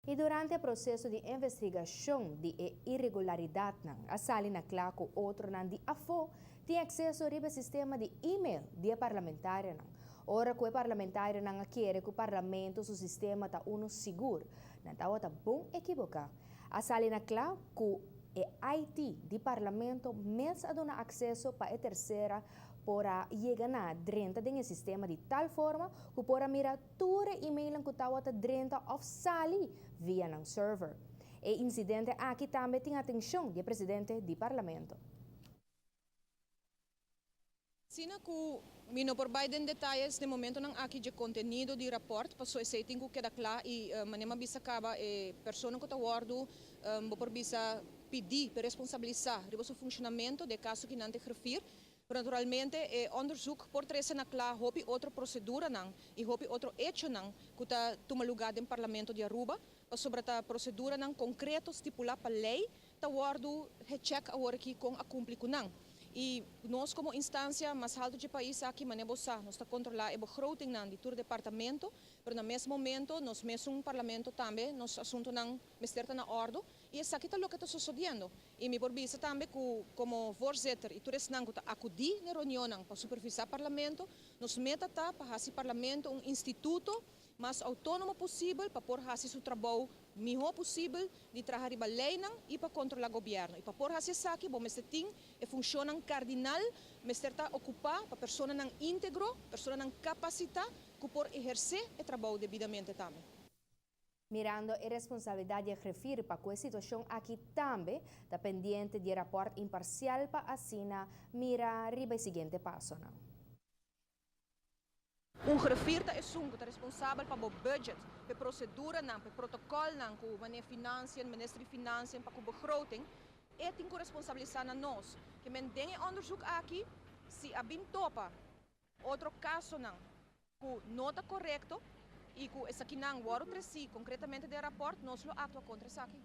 I durante e proseso di investigashon di e iregularidatnan a sali na kla ku otronan di afó tin akseso riba e sistema di email di e parlamentarionan. Ora ku e parlamentarionan a kere ku parlamento su sistema ta unu sigur, nan tabata bon ekiboká. A sali na kla ku e IT di parlamento mes a duna akseso pa e tersera por a yega na drenta den e sistema di tal forma ku por a mira tur e emailnan ku tabata drenta òf sali via nan server. E insidente aki tambe tin atenshon di e presidente di parlamento. Asina ku mi no por bai den detayes den momentonan aki dje kontenido di rapòrt, paso esei tin ku keda kla i manera mi a bisa kaba e persona ku ta wòrdu bo por bisa pidí pa responsabilisá riba su funshonamentu den e kaso ki nan ta grifir. Pero naturalmente e onderzoek por trese na kla hopi otro proseduranan i hopi otro echonan ku ta tuma lugá den Parlamento di Aruba, pasobra ta proseduranan konkreto stipulá pa lei ta wòrdu gechèk awor aki kon a kumpli ku nan. I nos komo instansia mas haltu dje pais aki, manera bo sa, nos ta kontrolá e begrotingnan di tur departamento, pero na mes momento nos mesun Parlamento tambe nos asuntunan mester ta na òrdu i esaki ta loke ta sosodiendo. I mi por bisa tambe ku komo voorzitter i tur esnan ku ta akudí na e reunionnan pa supervisá Parlamento, nos meta ta pa hasi Parlamento un instituto mas outónomo posibel pa por hasi su trabou mihó posibel di traha riba leinan i pa kontrolá gobièrnu. I pa por hasi esaki bo mester tin e funshonnan kardinal mester ta okupá pa personanan íntegro, personanan kapasitá ku por ehersé e trabou debidamente tambe. Mirando e responsabilidad di e griffier pa cu e situacion aki tambe ta pendiente di e raport imparcial pa asina mira riba e siguiente pasonan. Un griffier ta esun cu ta responsabel pa bo budget, pa e proceduranan, pa e protocolnan cu meneer Financiën, Minister di Financiën pa cu begroting, e tin cu responsabilisa na nos. Ke men den e onderzoek aki si a bin topa otro casonan ku no ta korekto i ku esakinan wòrdu tresí konkretamente den rapòrt, nos lo aktua kontra esaki.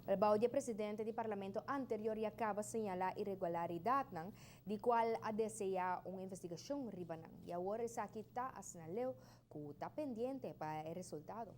Wel bou di e presidente di parlamento anterior ya kaba señalá iregularidatnan di kual a deseá un investigashon riba nan i awor esaki ta asina leu ku ta pendiente pa e resultado.